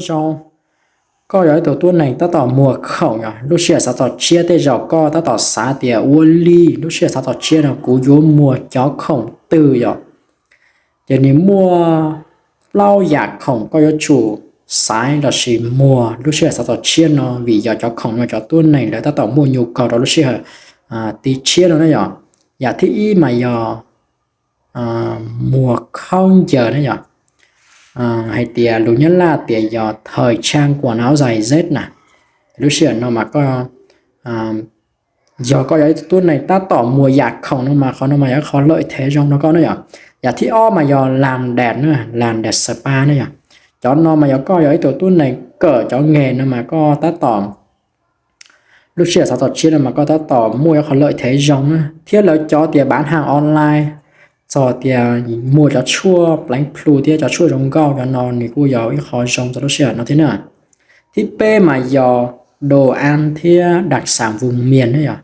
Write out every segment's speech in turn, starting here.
Zoo, koj yog ib tug tuab neeg tab tom muag khoom yom, lub sij hawm xav txog tshiab tej zaum koj tab tom xav tias ua li lub sij hawm xav txog tshiab no kuv yuav muag cov khoom twg yom. Ces nws muaj plaub yam khoom koj yuav tsum xaiv lossis muag lub sij hawm xav txog tshiab no, vim yog cov khoom no cov tuab neeg lawv tab tom muaj nyu kaus rau lub sij hawm tiv tshiab no na yom. Yam thib ib mas yog muag khaub ncaws na yom. Hais tias lus Nyab Laj tias yog thời trang quần áo giày dép na. Lub sij hawm no mas koj, yog koj yog ib tug tuab neeg tab tom muag yam khoom no mas qhov no mas yog ib qho lợi thế zoo rau koj na yom. Yam thib ob mas yog làm đẹp na, làm đẹp spa na yom. Cov no mas yog koj yog ib tug tuab neeg kawm cov nghề no mas koj tab tom, lub sij hawm xav txog tshiab no mas koj tab tom muaj ib qho lợi thế zoo na. Thiab lawv cov tias bán hàng online, txog tias muag cov tshuaj pleev plhu thiab cov tshuaj zoo nkauj, cov no nws kuj yog ib qho zoo txog lub sij hawm no thiab na. Thib peb mas yog đồ ăn thiab đặc sản vùng miền na yom.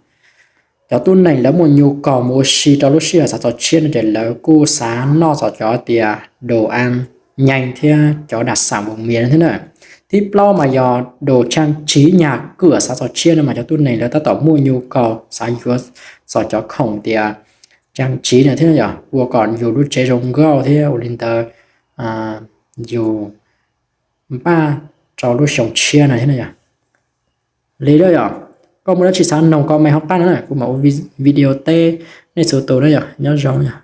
Cov tuab neeg lawv muaj nyu kaus mus ua si rau lub sij hawm xav txog tshiab no ces lawv kuj xav noj txog cov tias đồ ăn nhanh thiab cov đặc sản vùng miền no thiab na. Thib plaub mas yog đồ trang trí nhà cửa, xav txog tshiab no mas cov tuab neeg lawv tab tom muaj nyu kaus xav yuav txog cov khoom tias trang trí no thiab yom, ua kom yus lub tsev zoo nkauj thiab ua li ntawd yus npaj rau lub xyoo tshiab no thiab na yom. Li na yom, koj muaj dab tsi xav noog comment hauv qab no na, kuv mam ua video teb nej txhua tus na yom, nyob zoo yom.